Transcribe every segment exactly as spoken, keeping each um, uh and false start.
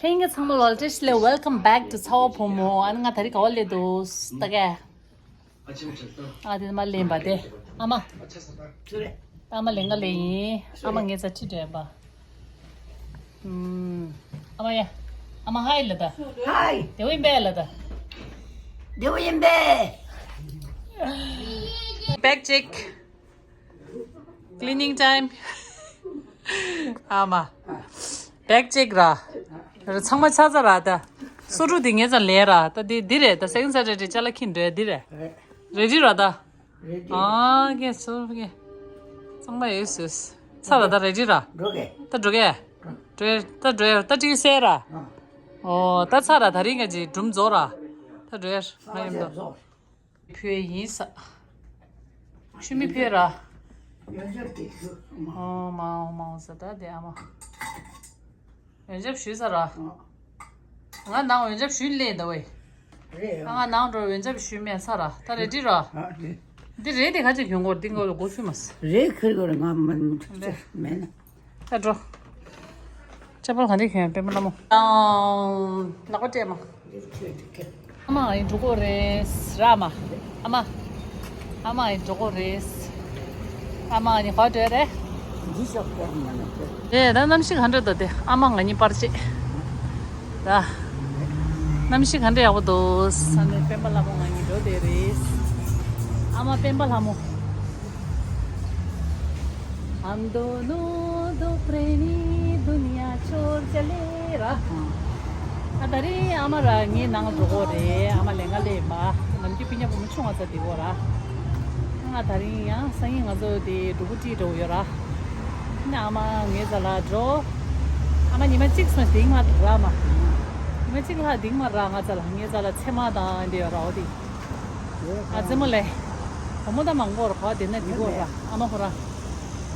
ཁྱེད་ཚང་མ་ལོ་བཀྲ་ཤིས་བདེ་ལེགས། Welcome back to ཚ་བོ་བུ་མོ། ཨ་ནི་ང་ད་རེས་ག་པར་སླེབས་འདུག་ད་གས། ཨ་དེ་མ་ལེན་པ་དེ། ཨ་མ། ཨ་མ་ལེན་ག་ལེན་ཡིན། ཨ་མ་ངའི་རྩར་ཁྲིད་འགྲོ་ཡིན་པ། ཨམ། ཨ་མ་ཡ། ཨ་མ་ཧའི་ལབ་ད། ཧའི། བདེ་པོ་ཡིན་པས་ལབ་ད། བདེ་པོ་ཡིན་པས། Bag check. Cleaning time. ཨ་མ། Bag check ར། ར་ཚང་མ་ཆ་ཚ་ར་ད། སོ་དྲུག་དེ་ངའི་རྩར་ལེན་ར། ད་དེ་འདི་རེད། ད་second Saturday ཅ་ལག་འཁྱེར་འགྲོ་ཡ་འདི་རེད། རེ་ཌི་ར་ད། རེ་ཌི། ཨ་ཀེ་སོ་ཀེ། ཚང་མ་ཡོད་སོས། ཚ་ར་ད་རེ་ཌི་ར། འགྲོ་གེ། ད་འགྲོ་གེ། འགྲོ་ད་འགྲོ་ད་ཏིག་སེ་ར། ཨོ་ད་ཚ་ར་ད་རིང་ང་ཅི་སྒྲུང་རྫོགས་ར། ད་འགྲོ་ཡ་ང་ཡིན་ད། ཕུལ་ཡིན་ས། ཆུ་མིག་ཕུལ་ར། ཡོན་ཆབ་དེ་ཞུ། ཨོ་མ་ཨོ་མ་ཨོ་ས་ད་དེ་ཨ་མ། ཡོན་ཆབ་ཞུས་ས་ར། ང་ནང་ཡོན་ཆབ་ཞུས་ལེ་ད་ཝེ། རེད་ཨ། ང་ནང་འགྲོ་ཡོན་ཆབ་ཞུས་མེད་ས་ར། ད་རེ་ཌི་ར། ཨ་རེད། འདི་རེད་དེ་ཁ་ཅིག་གྱོན་གོ་ཏིང་གོ་ལ་གོ་ཚུལ་མ་ས། རེད་ཁིར་གོ་ལ་ང་མ་མ་མེད་ན། ད་འགྲོ། ཅ་པལ་ག་འདྲ་གྱོན་པད་མ་ལྷ་མོ། ཨང་། ནག་པ་སྤྲད་མ། ཨ་མ་ང་ཡིན་འགྲོ་གོ་རེད་ར་མ། ཨ་མ། ཨ་མ་ཡིན་འགྲོ་གོ་རེད། ཨ་མ་ནི་ག་འགྲོ་རེད། འདི་ཤོག་པོ་མ་ན་པོ། རེད་ད་གནམ་གཤིས་ག་འདྲ་འདུག་དེ་ཨ་མ་ང་གཉིས་པར་བྱེད། ད། གནམ་གཤིས་ག་འདྲ་ཡག་པོ་འདུག་ས་ནས་པད་མ་ལྷ་མོ་ང་གཉིས་འགྲོ་བསྡད་རེད། ཨ་མ་པད་མ་ལྷ་མོ། हम दोनों दो प्रेमी दुनिया छोड़ चले ར། ཨ་ད་རིང་ཨ་མ་ར་ངའི་ནང་འགྲོ་གོ་རེད། ཨ་མ་ལེན་ག་ལེན་མ། ནམ་རྒྱུན་སྤུན་ཀྱག་བུ་མོ་ཆུང་བ་ཚ་དེ་གོ་ར། ང་ད་རིང་ཡང་སང་ཉིན་ང་ཚོ་དེ་འགྲོ་གོ་ཏི་འགྲོ་གོ་ཡོད་ར། ནི་ཨ་མ་ངའི་རྩ་ལ་འགྲོ། ཨ་མ་ཉི་མ་གཅིག་སོང་དེང་མ་ར་མ། ཉི་མ་གཅིག་ལྷག་དེང་མ་ར་ང་རྩ་ལ་ངའི་རྩ་ལ་ཚེ་མ་དང་འདི་ཡོད་ར་འོ་དེ། ཨ་ཙི་མོ་ལེ། བུ་མོ་ད་མང་པོ་ར་ག་བ་དེ་ན་དེ་གོ་ར་ཨ་མ་ཁོ་ར།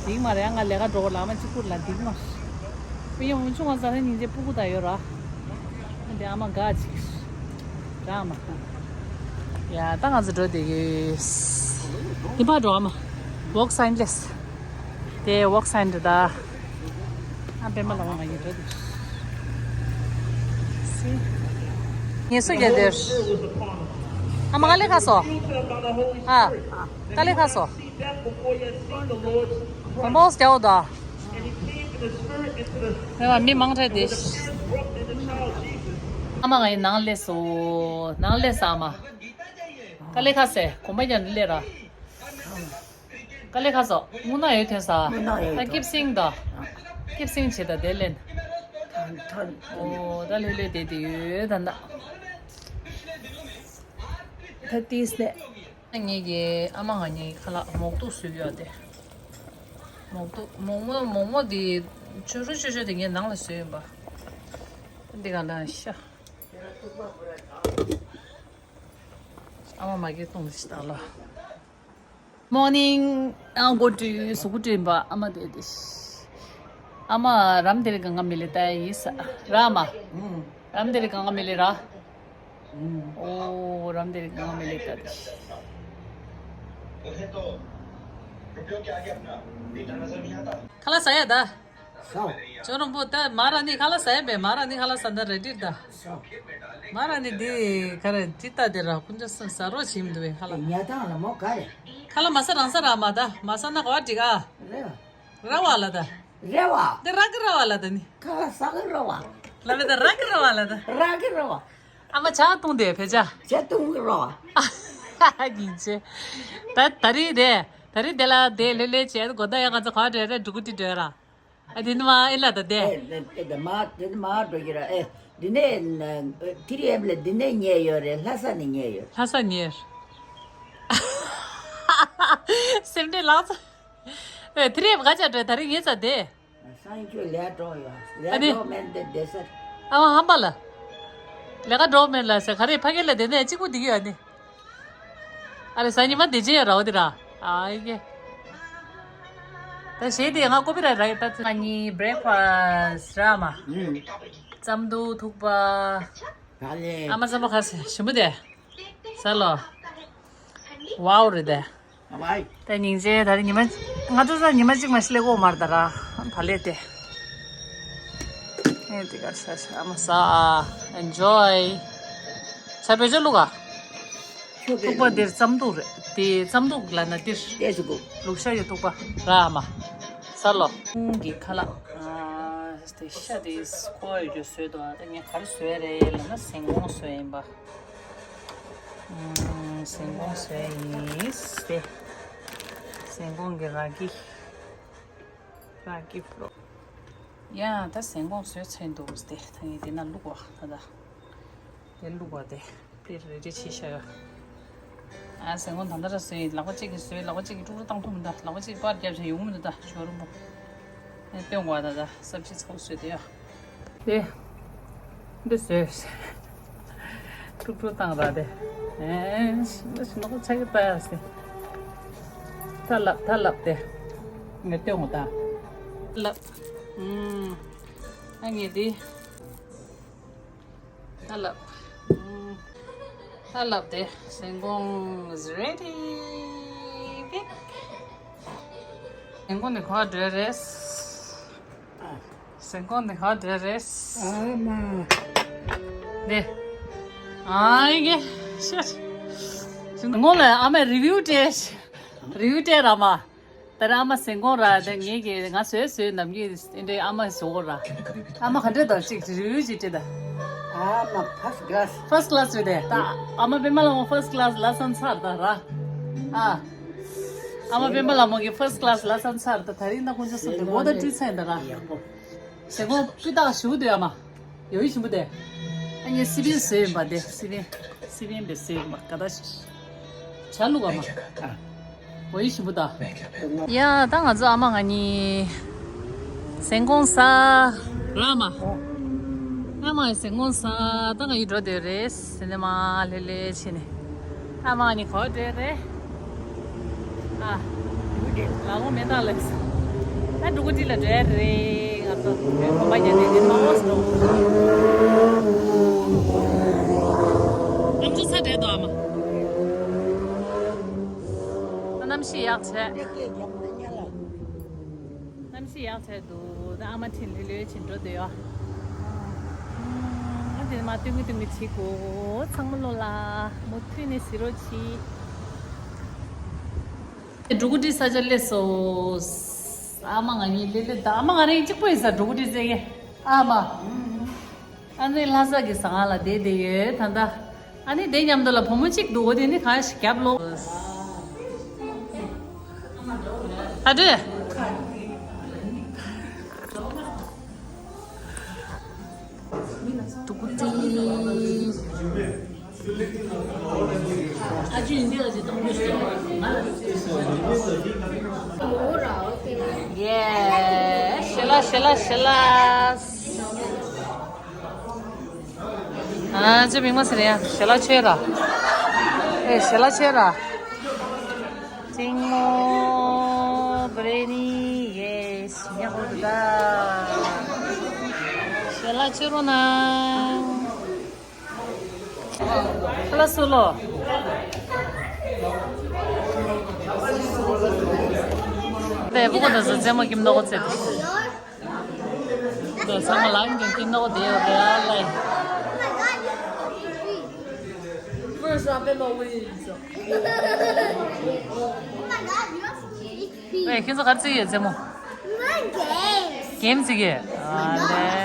དེང་མ་ར་ཡང་ང་ལས་ཀ་འགྲོ་གོ་ལ་ཨ་མ་གཅིག་པུ་ལ་དེང་མ། སྤུན་ཡང་བུ་མོ་ཆུང་བ་རྩ་ལ་སྙིང་རྗེ་སྤུ་གུ་ད་ཡོད་ར། འདི་ཨ་མ་དགའ་ཅིག་ར་མ། ཡ་ད་ང་ཚོ་འགྲོ་བསྡད་ཡོད། འདི་མ་འགྲོ་ཨ་མ། Walk sign ལས། དེ་walk sign འདི་ད། ཨ་པད་མ་ལ་བ་ང་ཡི་འགྲོ་བསྡད། སི། ངལ་གསོ་རྒྱག་དེར། ཨ་མ་ག་ལེ་ཁ་སོ། ཨ། ག་ལེ་ཁ་སོ། གོམ་པོག་རྒྱག་འོ་ད། རེ་བ་མི་མང་དྲགས་ཏེ། ཨ་མ་ང་ཡི་ནང་སླེབས་སོ། ནང་སླེབས་ས་ཨ་མ། དཀའ་ལས་ཁག་སེ་གོམ་པ་རྒྱག་ནས་སླེབས་ར། དཀའ་ལས་ཁག་སོ་དངུལ་ནག་ཡོད་ཐོན་ས། དངུལ་ནག་ཡོད་ད་ཐོན། སྐྱིབ་སེང་ད། སྐྱིབ་སེང་བྱེད་ད་དེ་ལེན། ཐོན་ཐོན། ཨོ་ད་ལྷོད་ལྷོད་བསྡད་དེ་ཡོད་ད་ད། ད་ཏིས་ལེ། ངེད་ཀྱི་ཨ་མ་ང་གཉིས་ཁ་ལག་མོག་ཏོག་བཟོས་ཡོད་དེ། མོག་ཏོག་མོག་མོག་མོག་མོག་དེ་ཆུ་རུ་ཆུ་ཆུ་དེ་ངས་ནང་ལ་བཟོས་ཡིན་པ། འདི་ག་ལ་ཤ། ཨ་མ་མ་གིར་གཏོང་ཞིག་ད་ལ། Morning. ཨ་མགོ་བཀྲུས་གཟུགས་པོ་བཀྲུས་པ་ཨ་མ་དེ་དེ། ཨ་མ་རམ་དེ་རིང་གང་ག་མི་ལེ་ལྟ་ཡིན་ས་ར་མ། རམ་དེ་རིང་གང་ག་མི་ལེ་ར། ཨོ་རམ་དེ་རིང་གང་ག་མི་ལེ་ལྟ་དེ། ཁ་ལག་ཟ་ཡ་ད། ཟ། ཇོ་རོང་པོ་ད་མ་ར་ནི་ཁ་ལག་ཟ་ཡ་བས་མ་ར་ནི་ཁ་ལག་ཟ་ན་རེ་ཌི་ད། ཟ། མ་ར་ནི་འདི་ག་རེ་ཅི་ལྟ་དེ་ར་ཁུན་ཅ་སང་ཟ་རོགས་བྱེད་མི་འདུག་བས་ཁ་ལག་ཉལ་ཐང་ལ་མོ་ག་རེ། ཁ་ལག་མ་ཟ་རང་ཟ་ར་མ་ད་མ་ཟ་ན་ག་བ་འགྲིག་ཨ། རེ་བ། ར་བ་ལ་ད། རེ་བ། འདི་ར་གི་ར་བ་ལ་ད་ནི། ཁ་ལག་ཟ་གི་ར་བ། ལ་བས་ད་ར་གི་ར་བ་ལ་ད། ར་གི་ར་བ། ཨ་མ་ཇ་བཏུང་དེ་བེ་ཇ། ཇ་བཏུང་གི་ར་བ། ཨ་ཡིན་ཅེ། ད་ད་རིང་རེད། ད་རིང་དེ་ལ་དེ་ལེ་ལེ་བྱས་དགོ་ད་ཡ་ང་ཚོ་ག་བ་འགྲོ་རེད་འགྲོ་གི་དེ་འགྲོ་ར། ཨ་དེ་ནི་མ་ཨེ་ལ་ད་དེ། ཨེ་དེ་དེ་མ་དེ་ནི་མ་འགྲོ་གི་ར་ཨེ། དེ་ནས་ཐི་རི་ཨེབ་ལ་དེ་ནས་ཉལ་ཡོད་རེད་ལྷ་ས་ནས་ཉལ་ཡོད། ལྷ་ས་ཉལ། སེམས་ཁྲལ་ལགས་ཚ། ཨེ་ཐི་རི་ཨེབ་ག་ཅག་འགྲོ་ད་རིང་ངེད་ཚ་དེ། སང་ཉིན་ཁྱོད་ལས་འགྲོ་ཡོད་ལས་ཨ་ནི། འགྲོ་མེད་འདི་བསྡད་ས། ཨ་མ་ཧམ་པ་ལ། ལས་ཀ་འགྲོ་མེད་ལ་ཟེར་ག་རེ་ཕ་གི་ལ་དེ་ནས་གཅིག་པུ་འདི་གི་ཡོད་ནི། ཨ་རེ་སང་ཉིན་མ་དེ་ཅི་ཡ་ར་འོ་དེ་ར། ཨ་ཡི་གེ། ད་གཞས་དེ་ང་ཀོ་པི་ར་ར་ཡི་ད་ང་གཉིས་བྷི་རེག་ཕ་སི་ར་མ། ཨུམ། ཙམ་དུ་ཐུག་པ། ད་ལེ། ཨ་མ་ཙམ་པ་ཁ་སེ་ཞིམ་པོ་དེ། ས་ལོ། ཝའོ་རེད་དེ། ད་སྙིང་རྗེ་ད་རེ་ཉི་མ། ང་ཚོ་ས་ཉི་མ་གཅིག་མ་ཤི་ལེ་གོ་མར་ད་ར། ད་ལེ་དེ། དེ་གར་ཤ་ཤ་ཨ་མ་ཟ་ཨ། Enjoy། ཆ་བེ་ཅོ་ལུག་ཨ། ཐུག་པ་འདིར་རྩམ་ཐུག་རེད། དེ་རྩམ་ཐུག་ལ་ན་འདིར། ལྟས་སུ་གོ། ལུག་ཤ་ཡི་ཐུག་པ་ར་ཨ་མ། ཟ་ལོ། གི་ཁ་ལག་ཨ། དེ་ཤ་དེ་ཁོ་ཡོད་རྒྱུ་བཟོས་འདུག་ཨ། ད་ངས་ག་རེ་བཟོས་རེད་ལབ་ན་ཟན་གོང་བཟོས་ཡིན་པ། ཨུམ། ཟན་གོང་བཟོས་ཡིན་ཏེ། ཟན་གོང་གི་ར་གི། ར་གི་ཕོ་ལོ། ཡ་ད་ཟན་གོང་བཟོས་ཚར་འདུག་སྟེ། ད་ངས་དེ་ན་བླུགས་པ་ད་ད། དེ་བླུགས་པ་དེ། པི་རེ་ཌི་བྱས་བཞག་ཡོད། ཨ་ཟན་གོང་ད་ལྟ་ར་བཟོས་ཡིན། ལག་པ་གཅིག་གིས་བཟོས། ལག་པ་གཅིག་གིས་དཀྲུག་དཀྲུག་བཏང་ཐུབ་མི་འདུག་ལག་པ་གཅིག་པར་བརྒྱབ་བྱས་ཡོང་མི་འདུག་ད་ཞོ་རུ་མོ། ཨེ་སྟོན་དགོས་ད་ད་སབ་ཅི་ཚོགས་བཟོས་དེ་ཡ། དེ། འདི་བཟོས། དཀྲུག་དཀྲུག་བཏང་ར་དེ། ཨེ་ཤི་ནོ་ཆ་གི་པ་ཡ་སི། ད་ལབ་ད་ལབ་དེ། ངས་སྟོན་དགོས་ད། ལབ། ཨུམ། ཨ་ངས་དེ། ད་ལབ། ཨུམ། ད་ལབ་དེ། ཟན་གོང་is ready། ཟན་གོང་ནི་ག་པར་འགྲོ་རེད། ཟན་གོང་ནི་ག་པར་འགྲོ་རེད། ཨ་མ། དེ། ཨ་ཡེ། ཤ། ཟན་གོང་ལ་ཨ་མས་རི་བིའུ་སྤྲད། རི་བིའུ་སྤྲད་ར་མ། ད་རེས་ཨ་མ་ཟན་གོང་ར་དེ་ངེད་ཀྱིས་ང་བཟོས་བཟོས་ནམ་གྱི་དེ་འདྲའི་ཨ་མ་བཟོ་གོ་ར། ཨ་མ་ག་འདྲ་འདུག་ཅིག་རི་བིའུ་ཅིག་སྤྲད་ད། ཨ་མ་first class། First class རེད་དེ། ད་ཨ་མ་པད་མ་ལྷ་མོ་first class ལ་སོན་ཚར་ད་ར། ཨ། ཨ་མ་པད་མ་ལྷ་མོ་གི་first class ལ་སོན་ཚར་ད། ད་རིང་ད་ཁོང་ཚོ་གསུམ་དེ་ངོ་ད་སྤྲོད་ཚར་ཡིན་ད་ར། ཟན་གོང་སྤུས་དག་ཞུ་འདོད་ཨ་མ། ཡོ་ཡི་ཞིམ་པོ་དེ། ཨ་ངས་སི་པན་བཟོས་ཡིན་པ་དེ། སི་པན། སི་པན་པས་བཟོས་ཡིན་པ་ག་ད་ཞིག་བྱ་ལུག་ཨ་མ། ཡོ་ཡི་ཞིམ་པོ་ད། ཡ་ད་ང་ཚོ་ཨ་མ་ང་གཉིས། ཟན་གོང་ཟ། ར་མ། ཨ་མ་ཟན་གོང་ཟ། ད་ང་གཉིས་འགྲོ་འདོད་རེད། ཟེར་ནས་མ་ལྷོད་ལྷོད་བྱས་ནས། ཨ་མ་ནི་ག་པར་འགྲོ་རེད། ཨ། ལ་འོ་མེ་ཏག་ལ། ཨ་འབྲུ་གུ་ཏི་ལ་འགྲོ་ཡ་རེད་ང་ཚོ། གོམ་པ་རྒྱག་ནས་ནི་མ་འོ་སི་འགྲོ། ཨམ་ཅོག་ཚ་བྲལ་འདུག་ཨ་མ། ཨ་གནམ་གཤིས་ཡག་བྱས། གནམ་གཤིས་ཡག་བྱས་འདུག་ད་ཨ་མ་ཁྲིད་ལྷོད་ལྷོད་ཕྱིན་འགྲོ་འདོད་ཡོད། ཨ་དེ་མ་སྟོན་གི་སྟོན་གི་བྱེད་དགོས། ཚང་མ་ལོ་ལ་མུ་མཐུད་ནས་གཟིགས་རོགས་གྱིས། འབྲུ་གུ་ཏི་ས་ཆ་སླེབས་སོང་། ཨ་མ་ང་གཉིས་སླེབས་སླེབས་ད་ཨ་མ་ང་རང་གཅིག་པོ་ཡིན་ས། འབྲུ་གུ་ཏི་རྩེ་གི་ཨ་མ། ཨ་ནི་ལྷ་ས་གི་ཟ་ཁང་ལ་བསྡད་བསྡད་ཡོད་ད་ལྟ། ཨ་ནི་དེ་མཉམ་དུ་ལ་བུ་མོ་གཅིག་འདུག་འོ་དེ་ནི་གང་ཞིག་རྒྱབ་ལོ། ཨ་འདྲེ། འབྲུ་གུ་ཏི། ཨ་ཅུ་ཡིན་དེ་ལ་ཅི་གཏོང་རྒྱུ་ཞིག་ང་ལ། ཡེ། ཞལ་ལག་ཞལ་ལག་ཞལ་ལག་ཨ་ཅེ་མིག་མ་ཟེར་ཡ། ཞལ་ལག་མཆོད་ར། ཨེ་ཞལ་ལག་མཆོད་ར། ཅིང་མོ། བྷི་རི་ཡ་ནི། ཡེ་ཤི་ཉག་གོ་ད། ཞལ་ལག་མཆོད་རོགས་གནང་། ཁ་ལག་སུ་ལོ། དེ་བུ་གོ་ད་ཟུ་རྩེད་མོ་ཀིམ་ནོ་གོ་ཚེ། དེ་ཚང་མ་ལག་འགན་ཀིམ་ནོ་གོ་དེ་ཡོད་རེད་ཨ་ལེ། First round, Bema wins. ཨེ་ཁྱེད་ཚོ་ག་རེ་རྩེ་ཡོད་རྩེད་མོ། ཀེམ་རྩེ་གི་ཨ་ལེ།